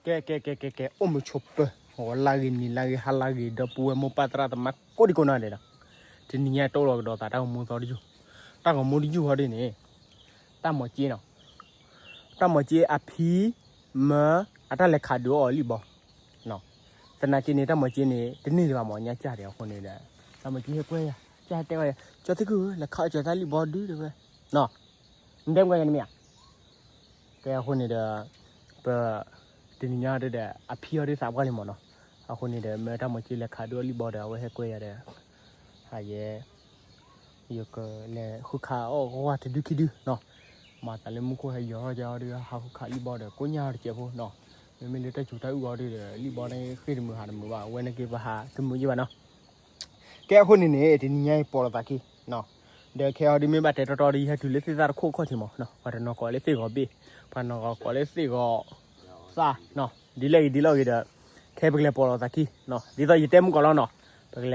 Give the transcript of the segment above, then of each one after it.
ကဲ ကဲ ကဲ ကဲ ကဲ အိၣ်မုာ်ဆိးပၢၤ ဂီၤလၢဂ့ၤ နံၤလၢဂ့ၤ ဟါလၢဂ့ၤ ဒီပုၢ်ဝဲၢ်မိၢ်ပၢ်သရၣ်သမါ ကိးဒံကိးနီၢ်ဒဲးဒီး တနံၤညါတအိၣ်လီၤကဒီးသးတၢ်ဂီၤမူသီတယုၢ်, တၢ်ဂီၤမူတယုၢ်ဟီဒ်န့ၣ် တၢ်မီၤက့နီၤ, တၢ်မီၤက့အဖံ မၢ အတၢ်လဲၤခးဒုးအီၣ်အီၤလံၣ်ဘီ သနာ်က့န့ၣ် တၢ်မီၤက့န့ၣ် တန့ၢ်ဒံးဘၣ်မး ညါကၢ်ဒံးအဃိန့ၣ်ဒီး တၢ်မီၤက့ဟဲကွဲယၤ ကၢ်ဟဲတဲဝဲယၤ ကၠီသ့ၣ်ခုၣ်ဧၢ လဲၤခးအီၣ်ကၠီသးလံၣ်ဘီဒုးတဲဝဲ နတဲမ့ၢ်ကွၢ်ယၤန့ၣ်မ့ၢ်ဧါ ကဲအဃိန့ၣ်ဒီး ပ တနံၤညါဒ်ဒီး အဖံအီၤဒ်သးပှၢ်လံမးနီၤ, အဃိန့ၣ်ဒီး မၢတၢ်မီၤက့လဲၤခးဒုးအီၣ်လံၣ်ဘီဒီး အဝဲဟဲကွဲယၤဒီး ဟးယဲ ယကလဲၤဃုခးအီၣ်ဂီၢ်တဒုခံဒုနီၤ, မၤသးလၢမူခိၣ်ဟဲယီၤထီၣ်က့ၤအီၤဒုး ဟးဃုခးလံၣ်ဘီဒီး ကိညၢ်တစဲးဖိနီၤ, မ့မ့ၢ်လၢတၢ်စူၤတၢ်အုၣ်အီၤဒုးဒီး လံၣ်ဘီန့ၣ်ဃ့ၢ်တမုာ်ဟးတမုာ်ဘၣ် အဝဲန့ၣ်က့ပဟးတမုာ်ယံၣ်ဘၣ်နီၤ ကဲအဃိန့ၣ်န့ၣ် တနံၤညါအံၤပိာ်လိာ်သးခံ, ဒီးခဲအံၤဒုးမ့ၢ်ဘၣ်တဲတီတီဒီး ယဟဲတုၤလၢသ့ၣ်သၣ်တခိၣ်အခီၣ်ထံးမး, ပှၤတနီၤကိးလၢသ့ၣ်ဂီၤဘ့ၣ်, ပှၤနီၤကိးလၢသ့ၣ်ဂီၤစၢ်, ဒ်လဲၣ်ဂ့ၤဒ်လဲၣ်ဂ့ၤဒီး ခဲပကလဲၤပိာ်လိာ်သးခံ, ဒ်သိးယတဲမုၢ်ကီးလီၤနီၤ, ပကလဲၤ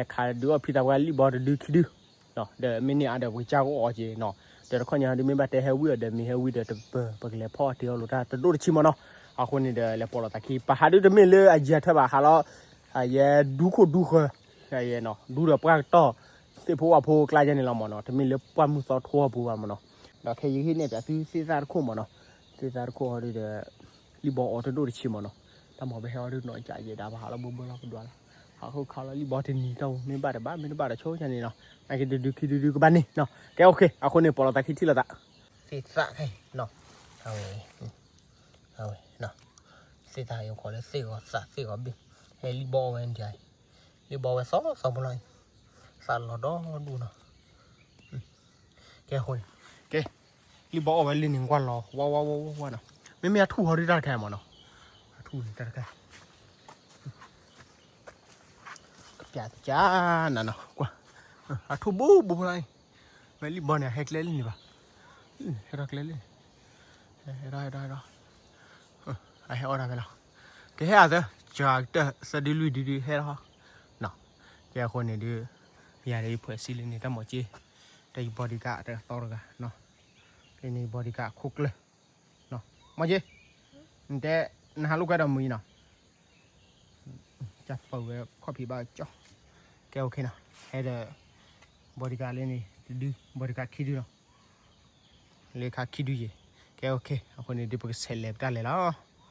ခးဒုးအီၣ်ဖံသးပှၢ်လံၣ်ဘီတဒုခံဒု ဒီးမ့ၢ်န့ၢ်အါဒီးပကစၢ်ကအိၣ်အီၤက့ၤနီၤ, ဒီးတခီညါဒုးမ့ၢ်ဘၣ်တဲဟဲဝံၤအီၤဒီး မ့ၢ်ဟဲဝံၤဒီးတပၢၤ ပကလဲၤဖီအီၣ်တ့ၢ်အီၣ်လိာ်တၢ်တဒိၣ်တဆံမးနီၤ, အဃိန့ၣ်ဒီးလဲၤပိာ်လိာ်သးခံ, ပဟးဒုးတမ့ၢ်လၢအယံၤအထၢဘၣ် ဟးလီၤ ယဲဒူခိၣ်ဒူဃၢၤ, ဒူဒီးပှၢ်ကတီၢ် သ့ၣ်ဖိဝၣ်ဖိကျါယဲန့ၣ်လီၤမးနီၤ, တမ့ၢ်လၢပှၢ်မုၢ်သီထိအပူၤဘၣ်မးနီၤ, ဒီးခဲယဟ့ၣ်နဲၣ်ပၠးသုသ့ၣ်သၣ်တခိၣ်မးနီၤ, သ့ၣ်သၣ်တခိၣ်ဟီဒုးဒီး လံၣ်ဘီအီၤတဒိၣ်တဆံမးနီၤ, တၢ်မၤပဟဲအီၤဒုးနီၤ ကယဲၢ်ဒၣ်ပဟးလီၤဘိဘိလီၤပဒွးလီၤ, ဟးဃုခးလီၤလံၣ်ဘီတနံၤတၢ်မ့ၢ်ဘၣ်တဘၣ် မ့ၢ်တဘၣ်ဒီးဆိကန့ၣ်နီၤ, နာ်က့တဒုခံဒုဒုကဘၣ်န့ၣ်နီၤ, ကဲ okay အဃိန့ၣ် ပိာ်လိာ်သးခံထံၣ်လိာ်သး, သ့ၣ်သၣ်ခဲအံၤနီၤ, အဝဲ အဝဲ သ့ၣ်သၣ်ယိၤခိးလၢသ့ၣ်ဂီၤသးသ့ၣ်ဂီၤဘ့ၣ်, ဟဲလံၣ်ဘီအီၤဝဲန့ၣ်, လံၣ်ဘီအီၤဝဲသီသီဖိလီၤ, သးလီၤဒီဒူၣ်နီၤ, ကဲအဃိန့ၣ်, ကဲ, လံၣ်ဘီအီၤဝဲလံန့ၣ်ကွၢ်လီၤ ဝါဝါဝါဝါဝါနီၤ, မ့မ့ၢ်အထူၣ်ဟီဒုးတၢ်တခါမးနီၤ, အထူၣ်တၢ်တခါ ကပျးကနၤနီၤ, ကွၢ်, အထူၣ်ဘူးဘူးလီၤ, မ့ၢ်လံၣ်ဘီန့ၣ် အဟဲကျဲလံန့ၣ်ဘၣ်, ဟဲထီၣ်ကျဲလံန့ၣ်, ဟဲထီၣ်ဟဲထီၣ်ဟဲထီၣ်, အဟဲအီၣ်တၢ်ဖဲလီၤ, ကဟဲအသၢ, ကတၢၢ်သၢဒုလွံၢ်ဒုဒုဟဲထီၣ်, ကဲအဃိန့ၣ်ဒုး, ယၤဒီးယဖှဲးစံလံန့ၣ် တၢ်မီၤက့, တၢ်ယ bodyguard တၢ်သီတဂၤ, လၢန့ၣ် bodyguard ခိၣ်ကျၢၢ် မီၤက့, နတဲ, နဟးလိာ်ကွဲဒီးမုၢ်အံၤနီၤ, ကပၢၤဝဲခီၣ်ဖံးဘၣ်ကၠီ, ကဲ okay နီၤ, ဟဲဒီး bodyguard လၢန့ၣ်တဒု bodyguard ခံဒုနီၤ, လၢခါခံဒုယဲၢ်, ကဲ okay အဃိန့ၣ်ဒုးပကဆဲးလဲၤပတၢ်လဲၤလီၤ.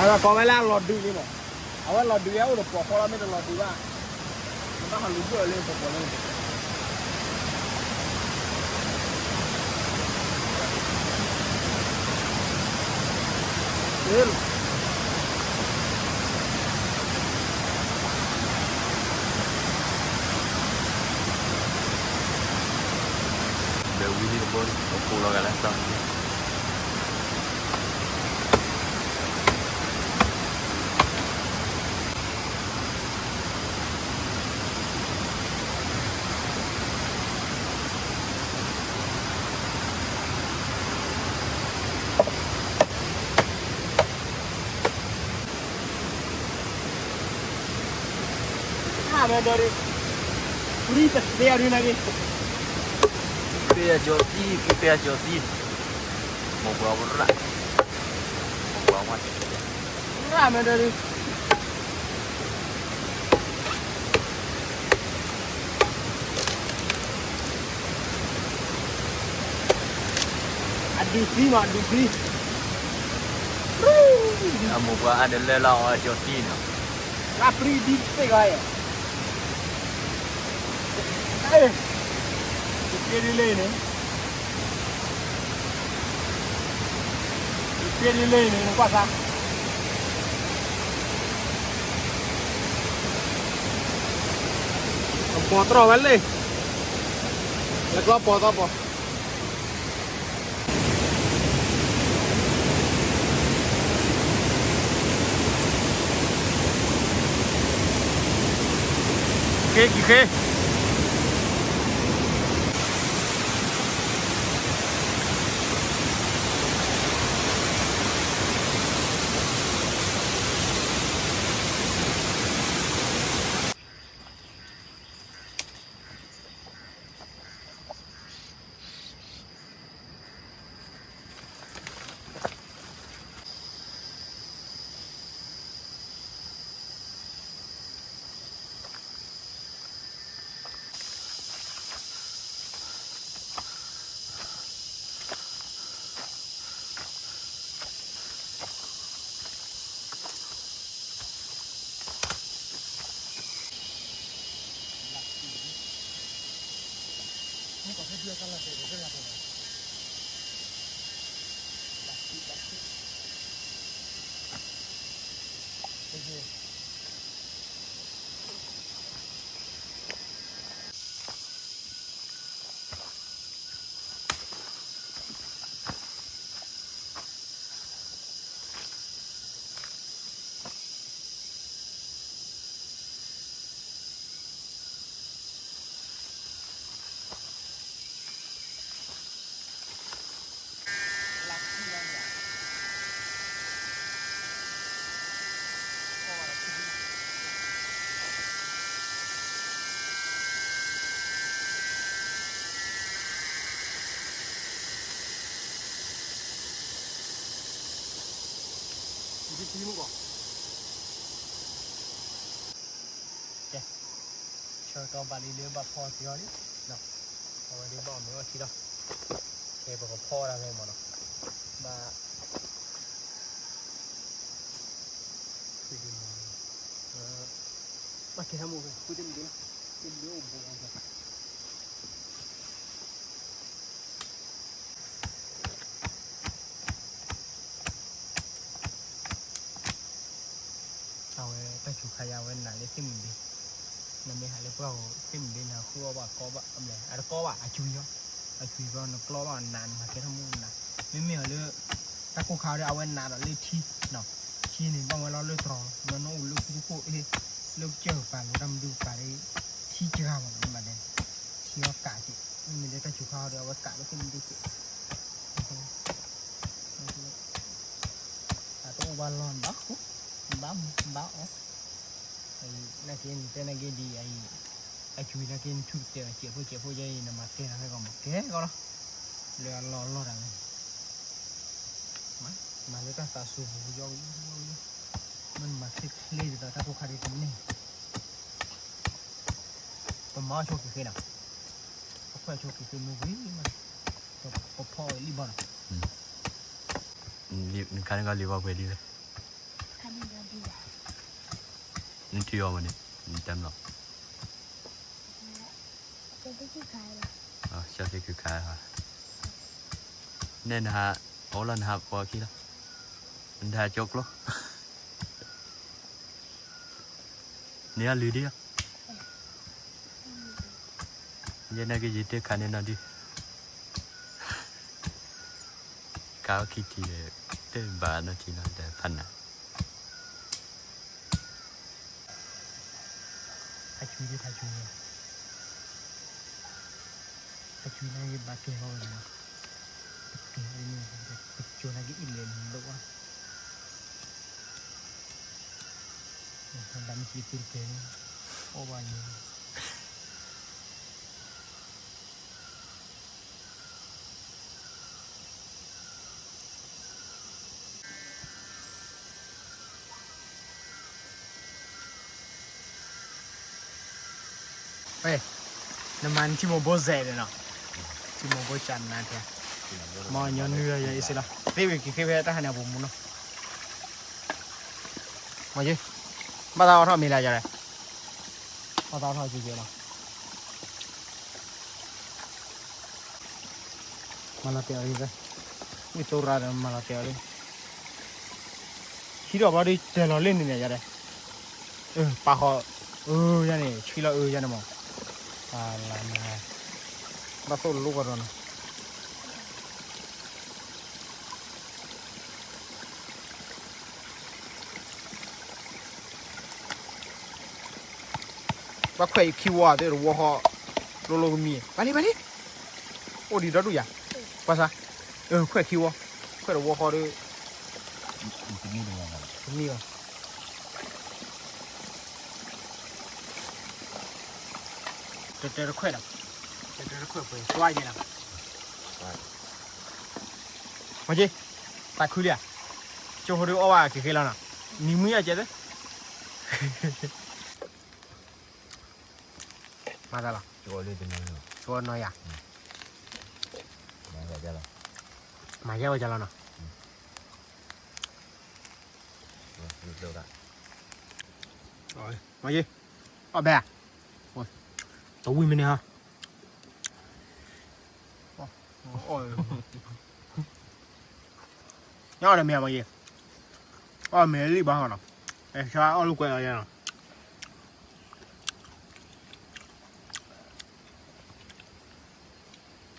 Ava koi wẽ leh a lor dui ni mor. Awe lor dui a o de poi koi la me de lor dui ba. Mata ha lu bu le poi koi le. မဲဒီး ပရံပသဲအဒုနၤက့ ပ့ၢ်အကၠီသံ ပ့ၢ်အကၠီသံ မိၢ်ပှၢ်ဝရၣ် မိၢ်ပှၢ်ဝရၣ် ရၣ်မဲဒီး အဒုးသံမး အဒုးသံ အမိၢ်ပှၢ်အါဒီးလၢလီၤအီၤကၠီသံနီၤ လၢပရံဒ်သ့ၣ်ဂီၤယဲ ဒုးသ့ဒ်လဲၣ်န့ၣ် ဒုးသ့ဒ်လဲၣ်န့ၣ် နကွၢ်သး အပိာ်တြီၢ်ဝဲလၢ လၢကျီပိာ်သီပိာ် ဃ့က့ၤဃ့ ကဲ ဆၢကတီၢ်ဘၣ်လံလၢဘၣ်ဖီအီၣ်တ့ၢ်အီၤလံ, အဝဲဒၣ်ဘၣ်အီၣ်မ့ၤအီထံလီၤ, ကဲပကဖီအီၣ်ဒၣ်ဝဲမ့ၢ်နီၤ, ဘၣ် ဖုဒံမ့ၢ်, ဘၣ်ကဲထီၣ်မ့ၢ်ဝဲ ဖုတမံၤလီၤ, တမံၤအိၣ်ဘူးအီၤ အဝဲတၢ်စူၤခါယါ အဝဲနာ်လၢသ့ၣ်မုၢ်ဒ့, နမ့ၢ်ဟးလၢပှၢ်ဧိၤ သ့ၣ်မုၢ်ဒ့န့ၣ် အဃုအီၣ်ဘၣ်ကီဘၣ်, အတကီဘၣ် အကွံာ်လီၤ, အကွံာ်ဘျီနကျီဘၣ်နး နမၤကဲထီၣ်မ့ၢ်နး, မ့မ့ၢ်အီၤလၢ တၢ်ကိၢ်ခါဒီး အဝဲနာ်ဒီးလၢထံ, ထံန့ၣ် ဘၣ်ဝဲလီၤလၢတြီၤလီၤ, နအိၣ်လၢဖုတခိၣ်အ့ၣ်, လၢကစၢၢ်ကပၤလိၤတၢ်မနုၤကပၤဒီး ထံစှၤမး မ့ၢ်ဘၣ်န့ၣ်, ထံအီၤကးက့ၤ, မ့မ့ၢ်လၢတၢ်စူၤခါဒီး အဝဲကးလၢသ့ၣ်မုၢ်ဒ့က့ၤ အတအိၣ်ဘၣ်လီၢ်ဘၣ်ဃိ, ဘၣ်မူဘၣ်အီၣ်, နာ်က့နတဲနာ်က့ဒ်အံၤ, အကွံာ်နာ်က့နထူၣ်ကတဲာ်စဲးဖိစဲးဖိယဲအံၤ နမၤကဲထီၣ်ဟဲကီးမၤကဲကီးလီၤ, လၢအလီၢ်လီၢ်တၢ်န့ၣ်, မၤလၢတၢ်သးစူၤပူၤယီၢ်ယီၢ်, မ့ၢ်နမၤချ့ချ့ဒ်သိးတၢ်ကိၢ်ခါဒ်တန့ၢ်, ပမၤအီၣ်ဆိက့ၤဃ့နီၤ, ပခွဲးဆိက့ၤဃ့မ့ၢ်ဝံၤမး, ပဖီအီၣ်လံဘၣ်နီၤ, နခါန့ၣ်ကလံၤဘၣ်ပှဲၤဒ်လဲၣ်, နထံၣ်အီၤမ့ၢ်န့ၣ်, နတဲမ့ၢ်လီၤ, ကၠီသ့ၣ်ခုခါ, နဲနဟး, အိၣ်လီၤနဟးပှၤခံလီၤ, နတဟးကၠီကျိ န့ၢ်အီၤလုၢ်ဒံးဧါ, ယဲနာ်က့ယတခါန့ၣ်နီၤဒုး, ခါအီၣ်ခံထံၣ်ဒီး, တဘၣ်နီၢ်ထံၣ်နီၤဒီးဖးနး ဟးကွံာ်ဒ်ဟးကွံာ်န့ၣ်, ဟးကွံာ်နာ်က့ဘၣ်ကဲဟီၣ်ဝဲမး, ပကဲဟီၣ်ဝဲမ့ၢ်, ပကၠိနာ်က့အံၤလဲၤလိာ်အီၤ, ဒၣ်မ့ၢ်က့ၤသုတကဲန့ၣ်, အိၣ်ဘၣ်ယၤ နမၤနထံမိၢ်ဘိစဲးန့ၣ်နီၤ, ထံမိၢ်ဘိကနါထဲ, မ့ၢ်ညီနုၢ်ဒီးယၤအံၤစ့လီၤ, သ့ဝံၤက့ၤဃ့ဖဲတၢ်ဟါန့ၣ်အပူၤမူနီၤ, မ့ၢ်က့, ဘၣ်သးအီၣ်ထီၣ်မ့ၤလၢယၤဒီး, ဘၣ်သးအီၣ်ထီၣ်က့ၤက့ၤလီၤ. မၤလီၤတဲာ်အီၤလံ, ဝံၣ်သိရၣ်ဒီးမၤလီၤတဲာ်အီၤလံ, ဟံးထီၣ်ဘျီဒီးတဲာ်လီၤလၢန့ၣ်န့ၣ်ယၤဒီး, ပာ်ဃီ, အၢယၤန့ၣ် ဆံလီၤအၢယၤန့ၣ်မး, ပာ်လၢန့ၣ်, ဘၣ်သိၣ်လိကီၢ်ဒီးနီၤ ဘၣ်ခွဲးခံဝီသ့ၣ်တဝီဃီ, လိၤလိၤကမံၤ, ဘၣ်လံဘၣ်လံ, အိၣ်ဒံးဒီဒူၣ်ယၤ, ကွၢ်စၢ်, ခွဲးခံဝီ, ခွဲးတဝီဃီဒီး, တမံၤဘၣ်, တတဲတခွဲးဒီး, တတဲတခွဲးပှဲၤ, မ့ၢ်က့, သးခုလံဧါ, ကၠိဖိဒုးအီၣ်ဘၣ်က့ၤဃ့လီၤနီၤ, နံၤမွံအကဲသ့ မၤသးလီၤ, ဆိနီၤယၤ, မၤယဲဝဲကလီၤနီၤ, မ့ၢ်ယဲ, အီၣ်ဘဲ, တဝံၤမ့ၢ်န့ၣ်ဟါ ညါအီၣ်ဒီးမ့ၢ်မ့ၢ်ယဲ, အီၣ်မ့ၢ်လံဘၣ်ဟီနီၤ, အဲၣ်ဆါအီၣ်လူၤကွဲးအီၤယဲနီၤ,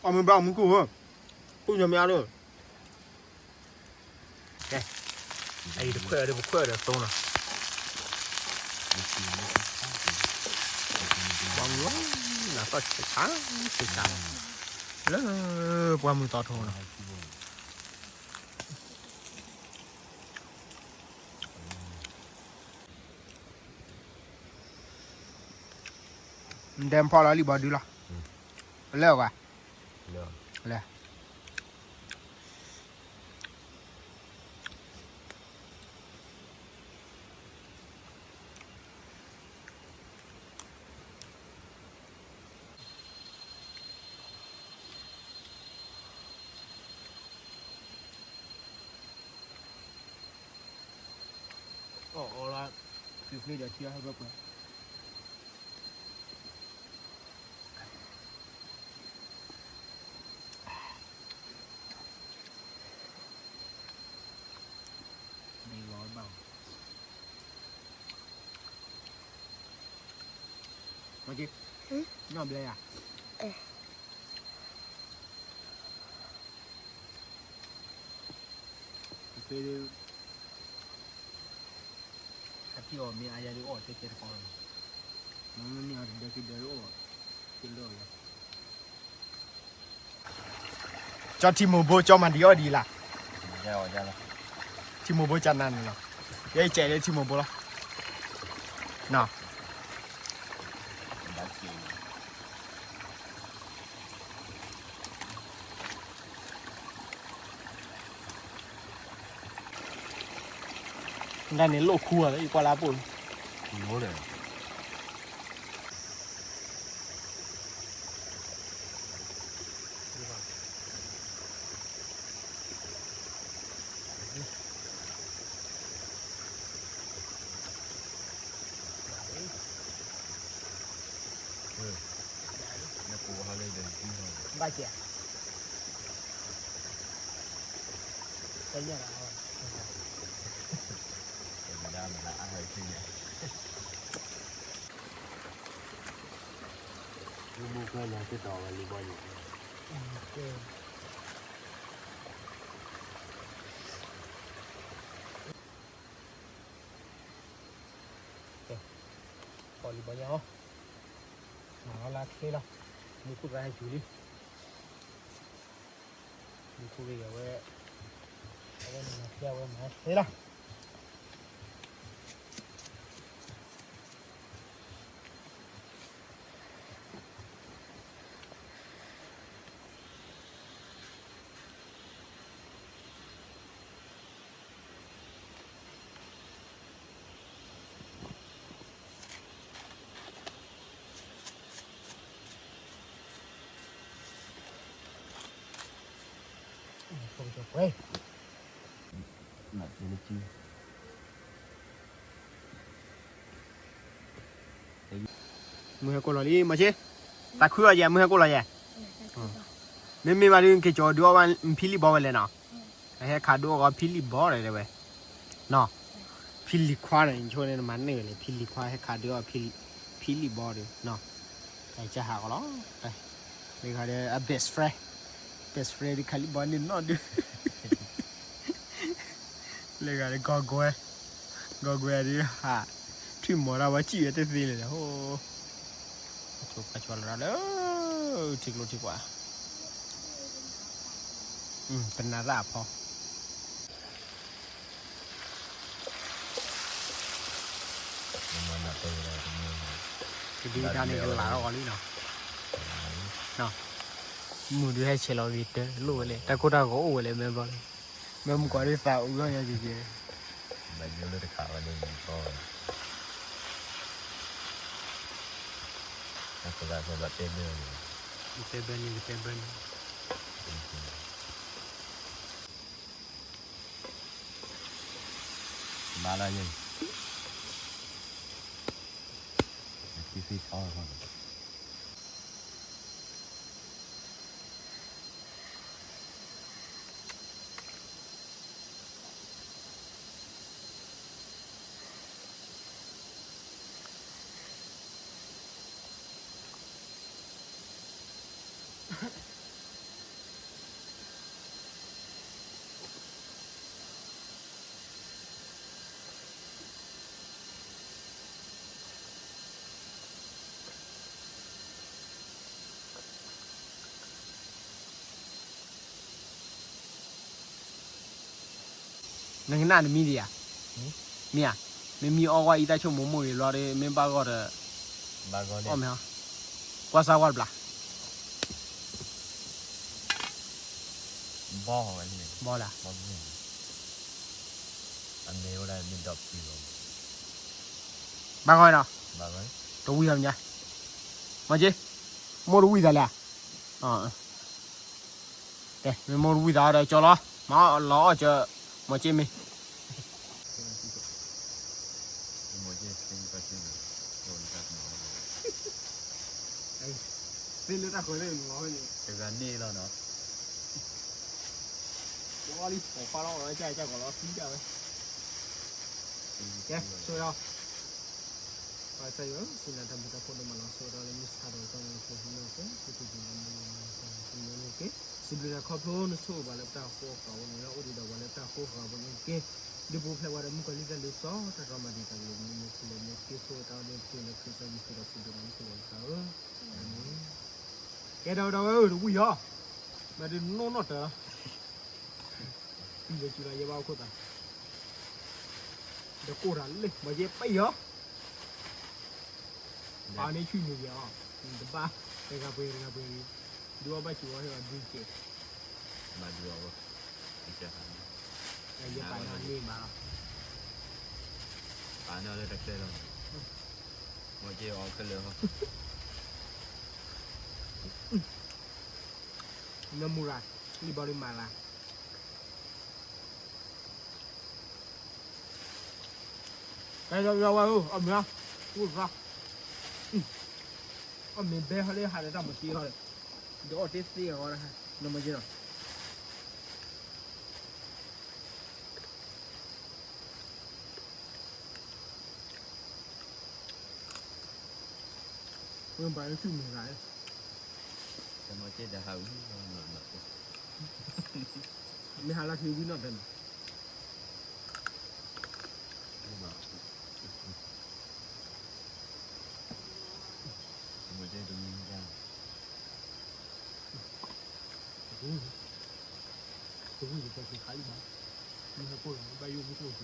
အီၣ်မ့ၢ်ဘၣ်မူခိၣ်ဧၢ, ခိၣ်ညါမ့ၢ်အါလၢ ကဲ, အံၤတခွဲးဒီးပခွဲးဒီးသိနီၤ, ပှၤမုၢ်လီၤ, နၤသီၣ်ဆံးဆါ, ဆံးဆါ, လၢပှၤမုၢ်သီထိနီၤ, နဒဲမဖီလီၤလံဘီဒုလီၤ, ပလဲၤအီၤကွၢ်, လဲၤ အီၣ်အီလၢ သံဖျ့ဒီးထံအဟဲပှဲၤပှဲၤ မ့ၢ်လီၤဘၣ် မ့ၢ်က့ နီၢ်ဘျဲယၤ ဖဲ အထံအီၤမ့ၢ်အါယၤဒုးအီၣ်တဲကဲတကီလီၤ, မ့မ့ၢ်အီၤတဒၢက့ၤဒၢအီၣ်, ကလၢအီၤယၤ, ကၠီထံမိၢ်ဘိ ကၠီမၤဒံးအီၣ်ဒံးလၢ်, ထံမိၢ်ဘိကနါန့ၣ်လီၤ, ယဲယကဲလၢထံမိၢ်ဘိလီၤ, နီၤ ဒၣ်န့ၣ်လိၣ်ခူဧါ ယကွၢ်လၢအပိၢ်, ဘၣ်က့ၤ, တညၣ်လၢအဝဲ, တညၣ်လၢအဟဲဆူညါ, မူခွဲလၢသ့ၣ်တီဝဲလံဘီညါ ဖီလံဘီညါဟီ, မၤလီၤလၢချ့လီၤ, မူခိၣ်သးဟဲယူၤလံ, မူခိၣ်ဂ့ၤအဝဲ, အဝဲနမၤချ့အဝဲမၤချ့လီၤ. ဝဲ မုၢ်ဟဲကိၢ်လီၤလံ မၤဆ့, သးခုအီၤယဲ မုၢ်ဟဲကိၢ်လီၤယဲ, မ့မ့ၢ်ဘၣ်ဒုး က့ၤကၠီဒုးအီၣ်ဘၣ်ဖံလံၣ်ဘီဝဲလဲၣ်နီၤ, အဟဲခးဒုးအီၣ်ဂီၤဖံလံၣ်ဘီဒီးဝဲ, နီၤ, ဖံလံၣ်ခွါန့ၣ် ယဆိန့ၣ်မၤန့ၢ်ဝဲလဲၣ် ဖံလံၣ်ခွါဟဲခးဒုးအီၣ်ဖံလံၣ်ဘီဒီး နီၤ, အကဟးကီးလီၤ, လၢဂၤဒီးအ best friend, best friend ဒုးခးလံၣ်ဘီန့ၣ်နီၤဒုး လၢဂၤဒီး ဂီၤကွဲ, ဂီၤကွဲဒုးဟး, ထွံၣ်မီၤတၢ်ဝဲစံၣ်ဝဲတသ့လၢၤဒီး ဟိ, ဆိပှၤဆိလီၤလၢ, ထံကျိထံကွၢ်, ပနၢ်သၣ်အဖီ, တဒုတၢ်န့ၣ်ကလၤထီၣ်အီၤလံနီၤ, မုၢ်ဒုးဟဲဆဲးလီၤဂ့ၤတၢ်လိၣ်ဝဲလဲၣ် တၢ်ကိၢ်တၢ်ဂီၤအိၣ်ဝဲလဲၣ် မ့ၢ်ဘျီလဲၣ်, မ့ၢ်မုၢ်ကွၢ်ဒုးသးအုးထီၣ်ညါက့ၤက့ၤ, ဘၣ်ယိၣ်လၢတခးဝဲန့ၣ်, တဲဘၢန့ၣ်, တဲဘၢန့ၣ်, ဘၣ်လၢယဲ, နကနၣ်နမံဒံးဧါ, မံဧါ, မ့မံအီၣ်ဝဲအံၤတၢ်ဆိကမိၣ်မိၢ်ဂ့ၤဘျီဒီး မ့ၢ်ဘၣ်ဂီၢ်ဒီး, အီၣ်မ့ၢ်, ကွၢ်စၢ်ဝဲတဘျီ, ဘီလၢ, ဘၣ်ဂီၢ်နီၤ, တဝံၣ်သးမညါ, မၤက့, မိၢ်တဝံၣ်သးလဲၣ်, တဲ မ့ၢ်မိၢ်တဝံၣ်သးဒီး ကၠီလီၤ, မၤလီၤအီၣ်ကၢ, မၤက့မ့ၢ်, သ့လၢတၢ်ဃၢၤသ့ၣ်မၤဝဲန့ၣ်, တဂၤန့ၣ်လီၤနီၤ, ဝါလံပိာ်ခွါလီၤ ဝဲကၢ်ကၢ်ကီးလီၤ သံကၢ်ဝဲ, ကဲ, ဆိၣ်ယီၤ ပၢ်ကစၢ်ယွၤဧၢ, စံးနၤတၢ်ဘျုးတၢ်ဖှိၣ်ဒိၣ်မးလီၤ, ဆိၣ်ဂ့ၤဒီးလၢမုၢ်ဆါတနံၤအံၤ ကဲ, ကဲ, ကဲ, ကဲ, စံးဘျုးနၤခီဖျိနဆိၣ်ဂ့ၤပှၤလၢပတၢ်ဃိ ဃာ်ဝဲန့ၣ်လၢအိၣ်ဒံးဒီးပှၤလၢပတၢ်ဃိ ဃာ်ဝဲန့ၣ်ကဲ, ဒုးပူၤဖျဲးဝဲဒီးမုၣ်ကီၤလံၢ်တၢ်လ့ပစီ တၢ်တြီမၤဒံးတၢ်ကလုာ်မုၢ်မုၢ်ခိၣ်လီၤမ့ၢ်ကဲ, ဆိၣ်ဂ့ၤတၢ်အီၣ်န့ၣ်တက့ၢ်လၢခရံာ်ကစၢ်ယ့ၣ်ၡူးဒီးစံးဘျုးနၤမုၣ်ကီၤလံၢ်ကစၢ်ဧၢ, အၤမ့ၣ်. ကဲဒီးဒီးဝဲဧၢ တဝံၣ်ယီၤ, မ့ၢ်ဒုးနိၣ်နီၣ်တၢၤလီၤ, ပံၤလၢကံလီၤယဲဘၣ်အိၣ်ခိၣ်သး, ဒီးကိၢ်တၢ်လၢ မ့ၢ်ယဲပံၤယီၤ ပာ်န့ၢ်ဆူၣ်န့ၣ်ယဲအီၤ, တဘၣ်, တဂၤပှဲၤတဂၤပှဲၤ, ဒုးအီၣ်ဘၣ်စူၤအီၤဟဲအီၤဒုးကဲး, ဘၣ်ဒုးအီၣ်ဝဲ, ယပာ်န့ၢ်န့ၢ်မးလီၤ, ပာ်န့ၢ်လၢတၢ်ကျဲလီၤ, မ့ၢ်ကဲအီၤခဲလၢာ်ဟီ, နမူရၤ, လံၣ်ဘီဒုးမၤလၤ ကဲ ယဝဲဧၢ အီၣ်မ့ၤ, အိၣ်ရၣ်, အီၣ်မ့ၤဘဲဟီလၢဟးဒီးတၢ်မၤတ့ဟီဒီး, ဒီးအီၣ်တ့သ့အဂီၢ်, နမၤက့နီၤ, ဝဲဘၣ်လၢဆူၣ်မ့ၢ်ဂၤ, မ့ၢ်ဟးလၢခံဝံၤနီၣ်တနီၤ တဝံၣ်တကဲက့ၤခါလံဘၣ်, မ့ၢ်ဟဲကိၢ်လီၤ ဘၣ်ယိၣ်မူခိၣ်က့ၤ ဖံလံ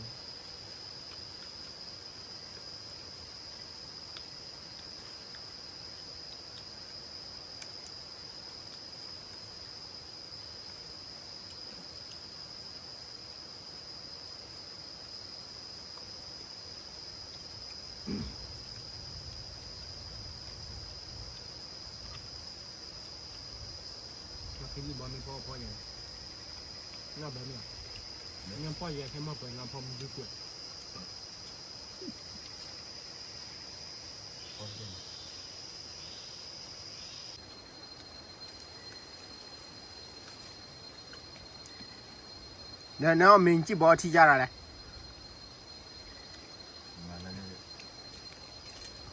ၣ်ဘီမ့ၢ်ဖီဖီယၤန့ၣ်, နီၢ်ဘဲမ့ၢ်, ညၣ်ပီၢ်ယဲခဲမီၢ်ပှဲၤလါဖီမုၢ်ဒုကွဲး, နနမ့ၢ်စံၣ်ဘီထံယါရၤလဲၣ်, မၤလၢ တ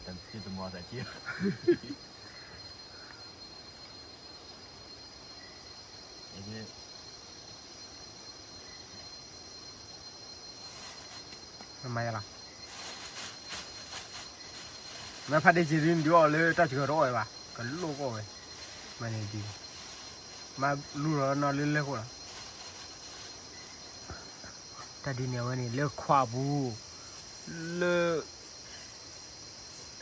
သံတမီၤသးက့ မၤယလီၤ, မ့ၢ်ဖးဒ့စံးဒုး နဒုးအီၣ်လၢတၢ်စှၤတအိၣ်ဝဲဘၣ်, ကလိၣ်ကီၢ်ဝဲ, မၤန့ၣ်ဒုး, မၤလူလီၤနီၢ်လၢလဲၢ်ခိၣ်လီၤ, တၢ်ဒုးန့ၣ်အဝဲန့ၣ် လၢခွးပူၤ, လၢ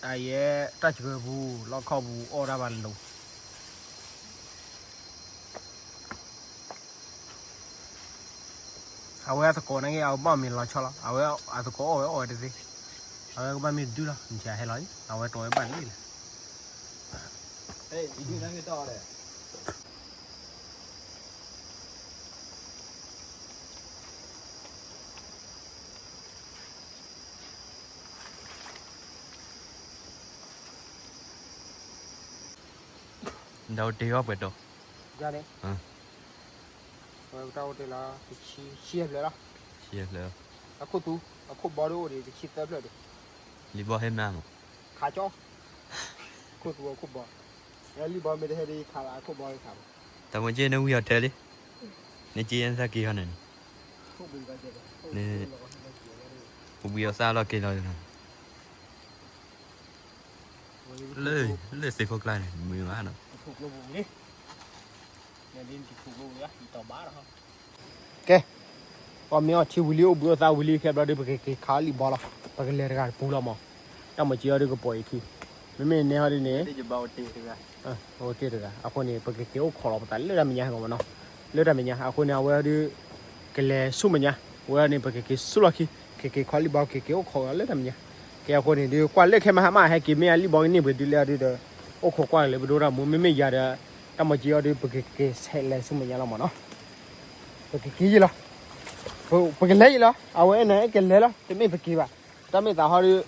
အယဲ တၢ်စှၤပူၤ လီခီပူၤ အီၣ်ဒၣ်ဘၣ်လိၤ အဝဲအသကိးန့ၣ်က့ အဝဲဘၣ်မ့ၢ်လီၤဆီလီၤ, အဝဲအသကိးအီၣ်ဝဲအီၣ်ဝဲတသ့, အဝဲကဘၣ်မ့ၢ်ဒုလီၤ, မ့ၢ်ဟဲလီၤ, အဝဲတီဝဲဘၣ်လံလီၤ, တၢ်အိၣ်တ့ၢ်အီၣ်ပှဲၤတီၤ, ယၤန့ၣ်, ဝဲတၢ်အိၣ်တ့ၢ်လီၤ, ဆံဖျၢၣ်လီၤ, ဆံဖျၢၣ်, အခိၣ်သူ, အခိၣ်ဘီဒ်အိၣ်ဒံး တဆံသၢဖျၢၣ်ဒံး, လံာ်ဘီဟဲမနုၤမး, ခးကၠီ, အခိၣ်သူအခိၣ်ဘီ, လံာ်ဘီမ့ၢ်တဟဲဒ်ခးလၢအခိၣ်ဘီခးဘၣ်, တၢ်မ့ၢ်က့နဝံအီၤထဲလံ, နက့ယဲနသးက့ၤဟီန့ၣ်န့ၣ်, ပဝံအီၤသးလီၤက့ၤလီၤ, လၢ လၢသ့ၣ်ခိၣ်ကျါန့ၣ် မုာ်မးနီၤ, ကဲ, အီၣ်မ့ၤအီထံဝံၤလံ အိၣ်ဘှံးအိၣ်သါဝံၤလံ ခဲဘျီဒုး ပကက့ၤခးလံာ်ဘီလီၤ, ပကလဲၤတဂၤတပူၤလီၤမး, တၢ်မၤစၢၤအီၤဒုးကပီၤအံၤခံ, မ့မ့ၢ်နဲဟီဒုးန့ၣ်, အိၣ်တ့ၢ်တဂၤ, အဃိန့ၣ် ပကက့ၤအိၣ်ခိးလီၤပသးလၢတၢ်မဲာ်ညါဟဲဂီၤမးနီၤ, လၢတၢ်မဲာ်ညါ အဃိန့ၣ် အဝဲဒုး ကလဲၤဆူမဲာ်ညါ, ဝဲန့ၣ် ပကက့ၤဆူလီၢ်ခံ, ကက့ၤခးလံာ်ဘီ ကက့ၤအိၣ်ခိးလီၤလၢတၢ်မဲာ်ညါ, ကဲအဃိန့ၣ်ဒုး ကွၢ်လၢခဲမဟါမး ဟဲက့ၤမ့ၢ်အလံာ်ဘီကန့ၢ်ပှဲၤဒုးလဲၣ်ဒုးဒီး, အိၣ်ခိးကွၢ်လၢပဒိၣ်တၢ်မူ မ့မ့ၢ်ယၤဒီး, တၢ်မၤစၢၤအီၤဒုး ပကက့ၤဆဲးလဲၤဆူမဲာ်ညါလီၤမးနီၤ, ပကက့ၤယံၤလီၤ, ပကလဲၤယံၤလီၤ, အဝဲန့ၣ် ကလဲၤလီၤ တမ့ၢ်ပက့ၤဘၣ်, တၢ်မ့ၢ်သးဟီဒုး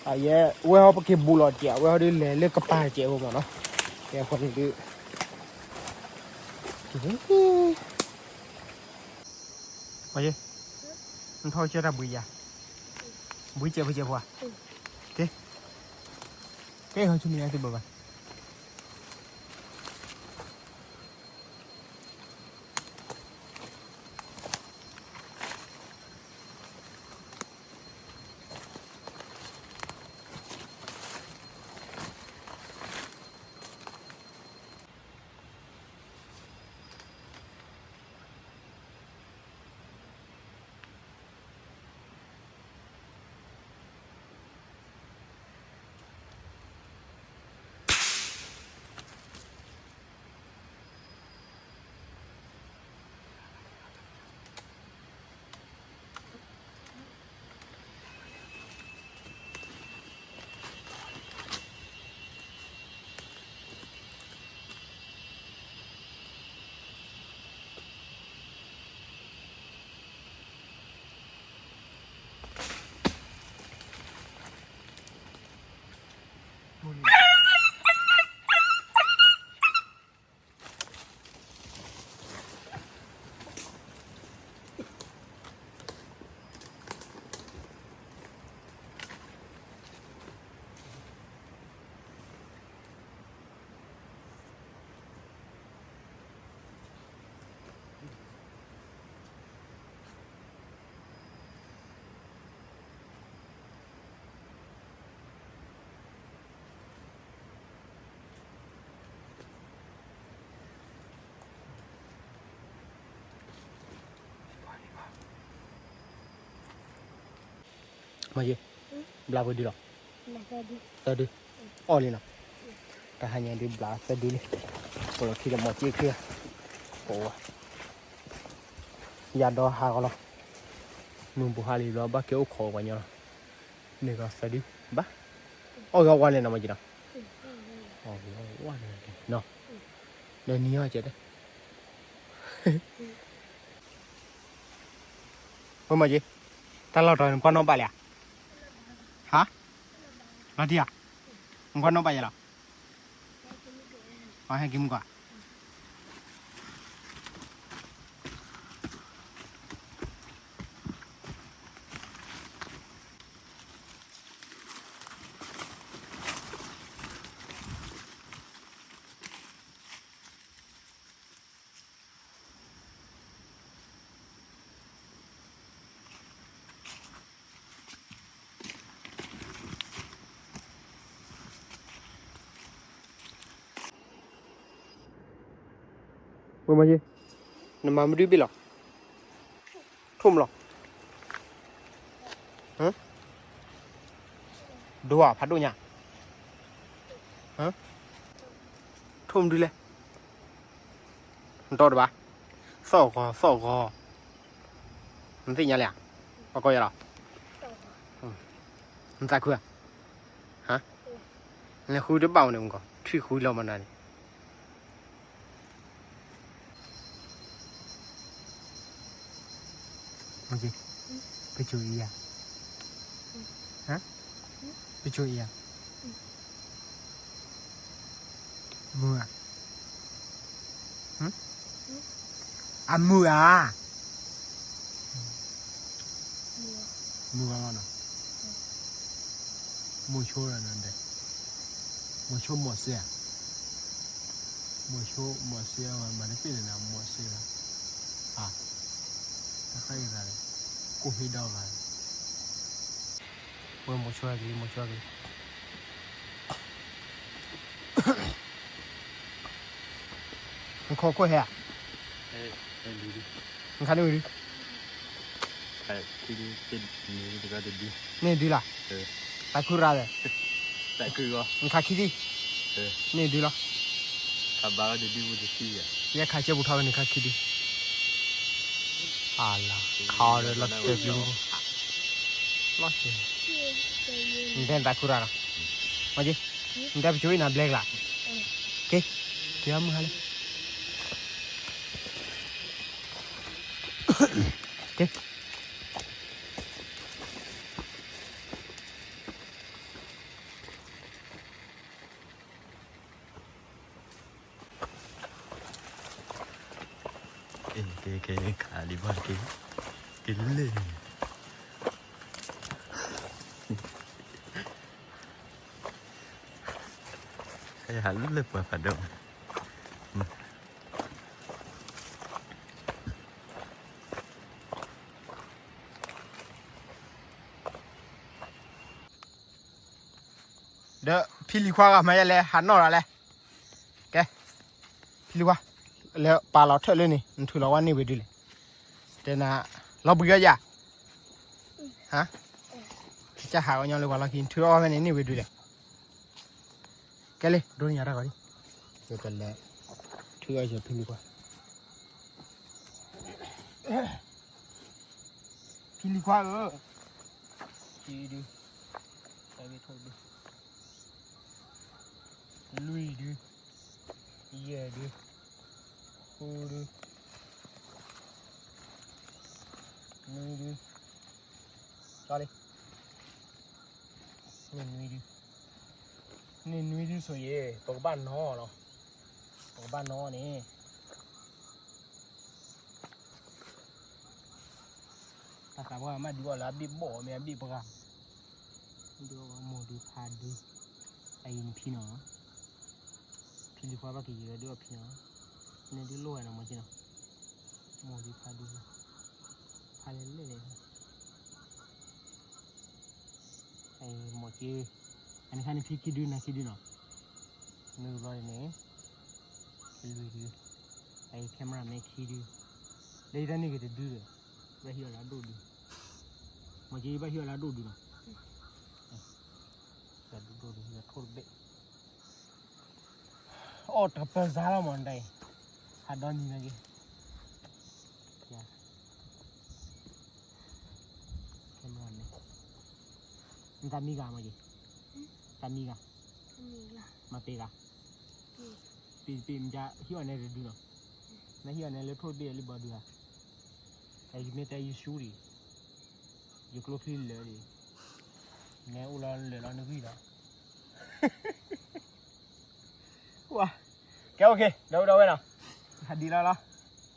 အယဲ, ဝဲဟီပက့ၤဘူးလီၤတကဲး, ဝဲဟီဒုးလဲၤလၢကပၤတကဲးအဂီၢ်မးနီၤ, ကဲအဃိန့ၣ်ဒုး, နထီၣ်ကၢတၢ်ဘှံးယၤ, ဘှံးစဲးဘှံးစဲးဖိဧါ, ကဲ, ကဲဟီဆူမဲာ်ညါသုဘၣ်ဘၣ်.မ့ၢ်ယဲ, ဘျါပှဲၤဒုလီၤ, သၢဒု, အီၣ်လံနီၤ, တၢ်ဟါညါဒုးဘျါသၢဒုလံ, ပလီၢ်ခံဒီးမီၤက့ခံ, ပဝဲ, ယၤဒီးဟးဂီၤလီၤ, မုၢ်ဘူးဟါလံဘျီ ဘၣ်က့ၤအိၣ်ခိးပှၤညီလီၤ, န့ၣ်ဂီၤသၢဒု, ဘၣ်, အီၣ်ဂီၤဝါလဲၣ်နီၤ မ့ၢ်ယဲနီၤ, အီၣ်ဂီၤဝါလဲၣ်နီၤ, ဒီးနံၤအီၣ်ကဲတဲ ဝဲမ့ၢ်က့, တၢ်လီၢ်တတီၤနကွၢ်နီၣ်ဘၣ်လံဧါ, ဟါ, လီၤတံၢ်ဧါ, နကွၢ်နီၣ်ဘၣ်ယဲလီၤ, ဟဲက့ၤမုၢ်ကီး ဝဲမ့ၢ်က့, နမၤမနုၤဘ့ၣ်လီၤ, ထိၣ်မလီၤ, ဒိၣ်ဧါဖးဒိၣ်ညါ, ထိၣ်မနုၤလဲၣ်, နတီတဘၣ်, သီၣ်ဂီၤသီၣ်ဂီၤ, နသ့ၣ်ညါလံဧါ, ပှၤကိးယၤလီၤ, နသးခုဧါ, ဟါ, နလဲၤဃုတဘၣ်မနုၤမ့ၢ်ကီး ထွံၣ်ဃုလီၤမနုၤန့ၣ် မ့ၢ်က့, ပစိၤအံၤယၤ, ဟါ, ပစိၤအံၤယၤ, မုာ်ဧါ, အမုာ်ဧါ, မုာ်ဧါလီၤနီၤ, မိၤဆိဒီးနဒဲး, မိၤဆိမိၤစ့ဧါ, မိၤဆိမိၤစ့ဧါ, မၤတပ့ၢ်န့ၣ်နမိၤစ့လီၤ, အါ, တၢ်ဃါအံၤဂၤလီၤ, ကိၢ်ဟ့ၣ်ဒီဂၤလီၤ, ဝဲမိၤဆိက့ၤ မိၤဆိက့ၤ နခိၣ်ခိၣ်ဟဲဧါ, နခါန့ၢ်ဝံၤဒု, န့ၢ်ဒုလီၤ, သးခုရၤဒီး, နခါခံဒု, န့ၢ်ဒုလီၤ, ယဲခးကဲပူၤထီၣ်ဝဲန့ၣ်ခါခံဒု, အလၤ, ခးအီၤဒီးလီၤတဲာ်ပျံၤ, လီၤတဲာ်, နတဲနသးခုရၤလီၤ, မ့ၢ်က့, နတဲပစိၤအံၤနဘျဲကလါ, က့, က့ၤအီၣ်မုၢ်ဟါလံ က့, က့ၤ က့ၤ က့ၤ ခးလံဘၣ်က့ၤ, က့ၤလၢ ဟဲဟးလၢပှၤဖးဒိၣ် ဒီးဖံလံၤခွါဂၤမၤယဲလဲၣ် ဟးနီၣ်ရၤလဲၣ်, ကဲ, ဖံလံၤခွါ, လၢပာ်လီၤထၢၣ်လၢန့ၣ် နထုးလီၤဝဲန့ၢ်ဝဲဒုလဲၣ်, တဲနၤ, လီၤဘှံးအီၤယၤ, ဟါ, ကစၢ်ဟးဂီၤညီလၢပှၤလီၢ်ခံ နထုးလီၤဝဲဖဲန့ၣ်န့ၢ်ဝဲဒုလဲၣ်, ကဲလံ ဒိးန့ၢ်ယၤတၢ်ဂီၤလံ, ယကလဲၤ, ထုးအီၤယဖံလံၤခွါ ဖံလံၤခွါဧၢ, ခံဒု, တၢ်ဂ့ၢ်ထိၣ်ဒု, လွံၢ်ဒု, ယဲၢ်ဒု, ဃုဒု, နွံဒု, ကၠီလံ, န့ၢ်နွံဒု, န့ၢ်နွံဒုဆိယ့ၣ် ပကဘၣ်နီၣ်လီၤ, ပကဘၣ်နီၣ်န့ၣ် တၢ်သးပှၢ်မ့ၢ်ဒုးအီၣ်လၢအဘ့ၣ်ဘီၣ်မ့ၢ်အဘ့ၣ်ပှၢ်, ဒုးအီၣ်မိၢ်ဒုးဖါဒုး, အအံၤနဖံနီၤ, ဖံလံၤခွါဘၣ်ကယံာ်ဝဲဒုးအီၣ်ဖံနီၤ, နဒုးလိၣ်ဝဲနီၤမ့ၢ်က့နီၤ, မိၢ်ဒုးဖါဒုး, ဖါလဲၣ်လဲၣ်လဲၣ်, မိၢ်က့, အန့ၣ်ခါန့ၣ်ဖံခံဒုနၤခံဒုနီၤ, မ့ၢ်ဘျီန့ၣ်, လွံၢ်ဒု, အအံၤ camera မ့ၢ်ခံဒု, ဒီးယတၢ်န့ၢ်က့ၤတဒုဒီး, ဘၣ်ဟံးအီၣ်လၢအဒိၣ်ဒု, မိၢ်က့ဘၣ်ဟံးအီၣ်လၢအဒိၣ်ဒုနီၤ, ဒိၣ်ဒိၣ်ဒု ထိၣ်တဘ့ၣ် အီၣ်တပၢၤစါလီၤမးတၢ်အံၤ, ဟးဒီနံၤမ့ၢ်ဂ့ၤ, နတၢ်မံဂၤမ့ၢ်ဂ့ၤ, တၢ်မံဂၤ, မၤပ့ၤဂၤ, ပ့ၤပ့ၤမ့ၢ်ဟံးအီၣ်နဲတဒုနီၤ, နဟံးအီၣ်နဲလၢထိၣ်တဘ့ၣ်လၢဘီဒုဧါ, ယမ့ၢ်တဲယဆူဒံး, ယကျိချံလၢာ်ဒံး, နဲအိၣ်လီၤလၢာ်လီၤနဂံၢ်လီၤ. ကဲ okay ဒီပုၢ်ဒီဝဲၢ်နီၤ, ဟးဒ်လီၤလီၤ,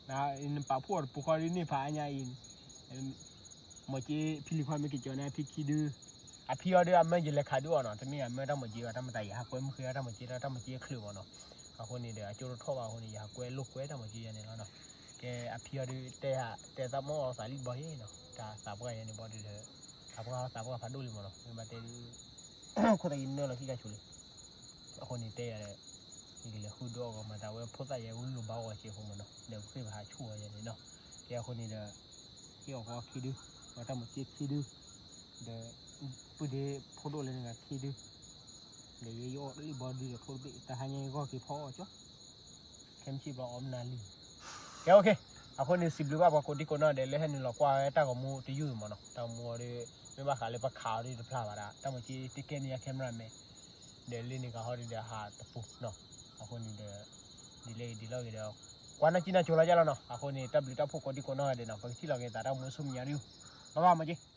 နပာ်ဖှိၣ်အီၤတပူၤဃီဒ်န့ၣ်ဖးအါညါအံၤ, မီၢ်က့ဖံလံၤခွါမ့ၢ်က့ၤကၠီန့ၣ် အဖံခံဒု, အဖံအီၤဒုးအမၢယလဲၤခးဒုးအီၤနီၤ, တမ့ၢ်အမၢတၢ်မီၢ်က့ဘၣ်, တၢ်မတၤယဟးကွဲမုၢ်ဃ့အီၤတၢ်မီၢ်က့ဒီး တၢ်မီၢ်က့ချုးမီၤနီၤ, အဃိန့ၣ်ဒီး အကၠိတထီၣ်ဘၣ်အဃိန့ၣ် ယဟးကွဲလိာ်ကွဲတၢ်မီၢ်က့ယဲန့ၣ်လီၤနီၤ. ကဲ အဖံအီၤဒုးတဲ တဲသးမီၢ်အီၤသးလံဘီယဲနီၤ, တၢ်သးပှၢ်ယဲန့ၣ်ဘီဒုးဒီး, သးပှၢ်သးပှၢ်ဖးဒိၣ်လံမီၤနီၤ, မ့ၢ်ဘၣ်တဲဒုး ခိၣ်သးယနၢလီၤခံကါဆိလံ. အဃိန့ၣ်တဲယၤဒီး ယကလဲၤဃုဒုးအီၣ်ဂီၤမၤသးဝဲဖိသၣ်ယဲဝံၤဂ့ၤဘါဂီၤစ့ၢ်ဖိမီၤနီၤ, ဒီးပဃ့ဘၣ်ဟးဆူၣ်အီၤယဲန့ၣ်နီၤ. ကဲအဃိန့ၣ်ဒီး ဟ့ၣ်အီၣ်ဃီခံဒု, ဒီးတၢ်မီၢ်က့ခံဒု, ဒီး ပုၢ်ဒ့ဖိဒိၣ်လၢနဂၤခံဒု, ဒီးယဲယအီၣ်လံဘီဒုးဒီးထိၣ်တဘ့ၣ် တဟါညါယဂီၢ်က့ၤဖီအီၣ်ကၠီ ခဲမုၢ်ဆ့ၣ်ဘျီအီၣ်မနုၤလံ. ကဲ okay, အဃိန့ၣ် စံးဘျုးဘၣ်ပှၤကိးဒံကိးနီၢ်ဒဲးလၢဟဲနုာ်လီၤကွၢ်ဝဲတၢ်ဂီၤမူတယုၢ်မီၤနီၤ, တၢ်ဂီၤမူအီၤဒီး မ့ၢ်ဘၣ်ဃးလၢပခးအီၤဒုးတဖျါဘၣ်ဒၣ်, တၢ်မီၢ်က့တကဲန့ၢ်ယၤ camera man, ဒီးလၢန့ၣ်ကဟီဒုးဒီးဟးတပူၤနီၤ, အဃိန့ၣ်ဒီး ဒ်လဲၣ်ဂ့ၤဒ်လဲၣ်ဂ့ၤဒီး ကွၢ်နၢ်ကံနၢ်ကိၤလီၤယါလီၤနီၤ, အဃိန့ၣ် တၢ်ဘျုးတၢ်ဖှိၣ်ကိးဒံကိးနီၢ်ဒဲးနီၤ, ပကထံၣ်လိာ်က့ၤသးတၢ်ဂီၤမူဆူမဲာ်ညါဒုး, ဘၣ်ဘၣ်မီၢ်က့